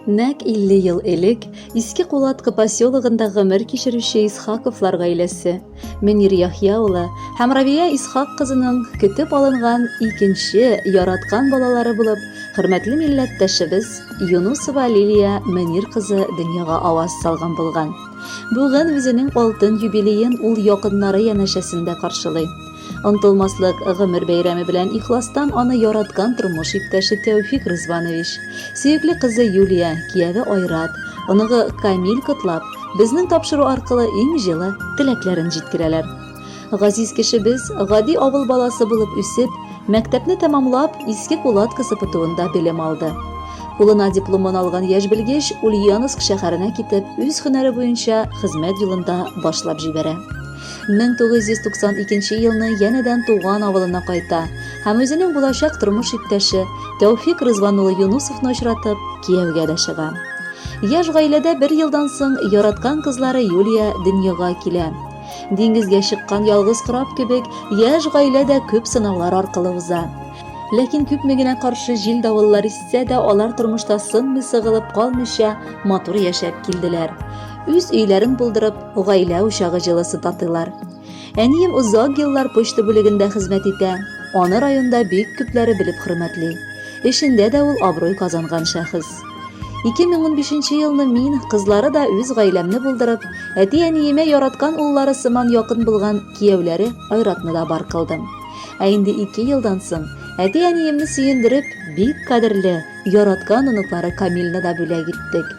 Нәкъ 50 ел элек Иске Кулаткы поселогында гомер кичерүче Исхаковлар гаиләсе Мөнир Яхъя улы һәм Равия Исхак кызының көтеп алынган икенче яраткан балалары булып хөрмәтле милләттәшебез Юнусова Лилия Мөнир кызы дөньяга аваз салган булган. Бүген үзенең алтын юбилеен ул якыннары янәшәсендә каршылый. Онтылмаслык гомер бәйрәме белән ихластан аны яраткан тормыш иптәше Тәүфик Рызванович, сөекле кызы Юлия, кияве Айрат, оныгы Камил котлап, безнең тапшыру аркылы иң җылы теләкләрен җиткерәләр. Газиз кешебез, гади авыл баласы булып үсеп, мәктәпне тәмамлап, Иске Кулатка СПТУында белем алды. Кулына дипломын алган яшь белгеч Ульяновск шәһәренә китеп, үз һөнәре буенча хезмәт юлын да башлап җибәрә. 1992 елны янәдән туган авылына кайта һәм үзенең булачак тормыш иптәше Тәүфик Рызван улы Юнусовны очратып, кияүгә дә чыга. Яшь гаиләдә бер елдан соң яраткан кызлары Юлия дөньяга килә. Диңгезгә чыккан ялгыз кораб кебек, яшь гаилә дә күп сынаулар аркылы уза. Ләкин күпме генә каршы җил-давыллар иссә дә, алар тормышта сынмый-сыгылып калмыйча, матур яшәп килделәр. Үз өйләрен булдырып, гаилә учагы җылысы татыйлар. Әнием озак еллар почта бүлегендә хезмәт итә. Аны районда бик күпләре белеп хөрмәтли. Эшендә дә ул абруй казанган шәхес. 2015 елны мин, кызлары да үз гаиләмне булдырып, әти-әниемә яраткан уллары сыман якын булган кияүләре Айратны да бар кылдым. Ә инде ике елдан соң, әти-әниемне сөендереп, бик кадерле, Яраткан оныклары Камилне да бүләк иттек.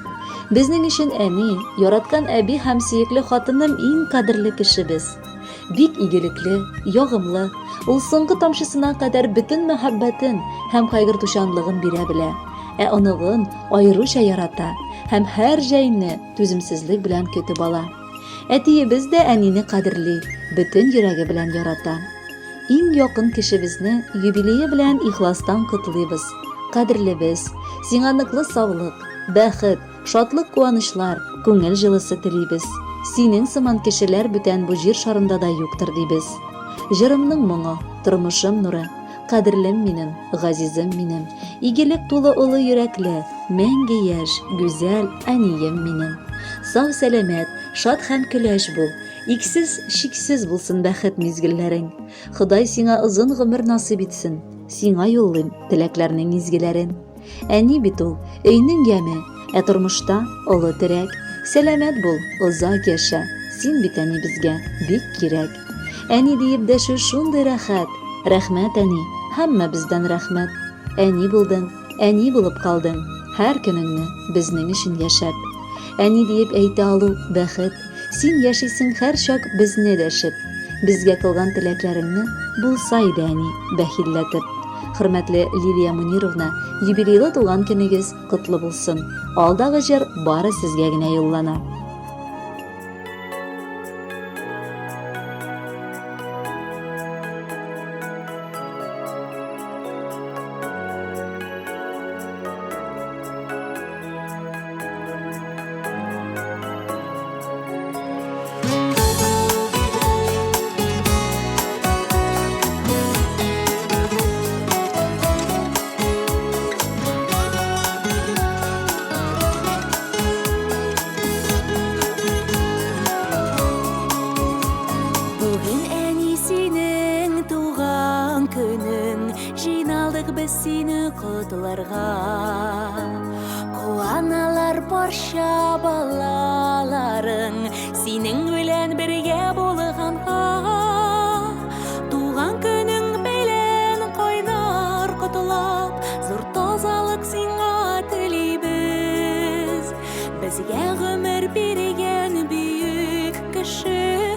Безнең өчен әни, яраткан әби һәм сөекле хатыным иң кадерле кешебез. Бик игелекле, ягымлы, ул соңгы тамчысына кадәр бөтен мәхәббәтен һәм кайгыртучанлыгын бирә белә. Ә оныгын аеруча ярата һәм һәр җәйне түземсезлек белән көтеп ала. Әтиебез дә әнине кадерли, бөтен йөрәге белән ярата. Иң якын кешебезне юбилее белән ихластан котлыйбыз. Кадерлебез, сиңа ныклы саулык, бәхет, шатлык-куанычлар, күңел җылысы телибез. Синең сыман кешеләр бүтән бу җир шарында да юктыр дибез. Җырымның моңы, тормышым нуры, кадерлем минем, газизем минем, игелек тулы олы йөрәкле, мәңге яшь, гүзәл әнием минем. Сау-сәламәт, шат һәм көләч бул, Иксез, чиксез булсын бәхет мизгелләрең. Ходай сиңа озын гомер насыйп итсен. Сиңа юллыйм теләкләрнең изгеләрен. Әни бит ул, өйнең яме, ә тормышта олы терәк. Сәламәт бул, озак яшә, син бит әни безгә бик кирәк. Әни диеп дәшү шундый рәхәт. Рәхмәт, әни, һәммәбездән рәхмәт. Әни булдың, Әни булып калдың, һәр көнеңне безнең өчен яшәп. Әни диеп әйтә алу, бәхет. Син яшисең һәрчак безне дәшеп. Безгә кылган теләкләреңне булса иде, әни, бәхилләтеп. Хөрмәтле Лилия Мөнировна, юбилейлы туган көнегез котлы булсын. Алдагы җыр бары сезгә генә юллана. Бүген әни синең туган көнең, Җыйналдык без сине котларга. Куаналар барча балаларың, Синең белән бергә булганга. Туган көнең белән кайнар котлап, Зур тазалык сиңа телибез. Безгә гомер биргән бөек кеше,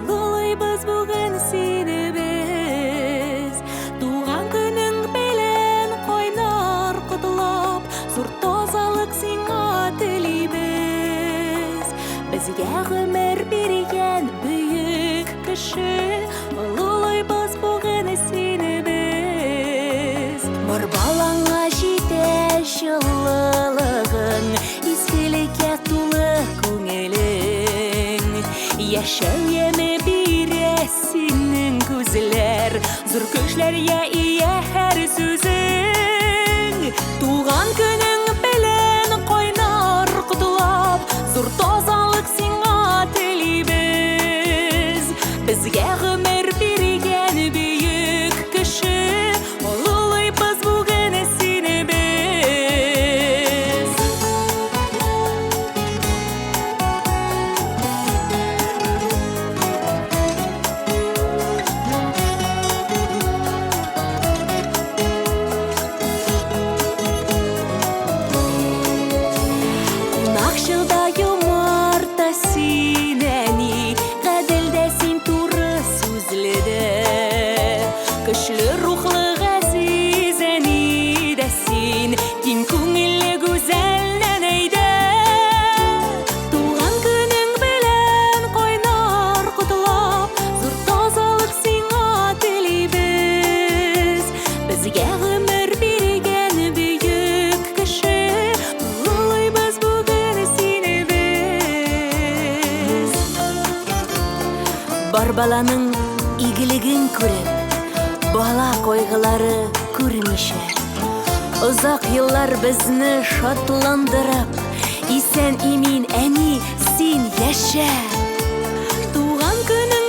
Олылыйбыз бүген сине без. Туган көнең белән кайнар котлап, Зур тазалык сиңа телибез. Безгә гомер биргән бөек кеше, Олылыйбыз бүген сине без. Бар балаңа җитә җылылыгың, Изгелеккә тулы күңелең. Яшәү яме бирә синең күзләр, Зур көчләргә ия һәр сүзең. Туган көнең белән кайнар. син, әни, гадел дә син, туры сүзле дә. Көчле рухлы газиз әни дә син, киң күңелле гүзәл нәнәй дә. Туган көнең белән кайнар котлап, зур тазалык сиңа телибез. Безгә гомер биргән бөек кеше, олылыйбыз бүген сине без. Бар баланың игелеген күреп, бала кайгылары күрмичә, озак еллар безне шатландырып, исән-имин, әни, син яшә! Туган көнең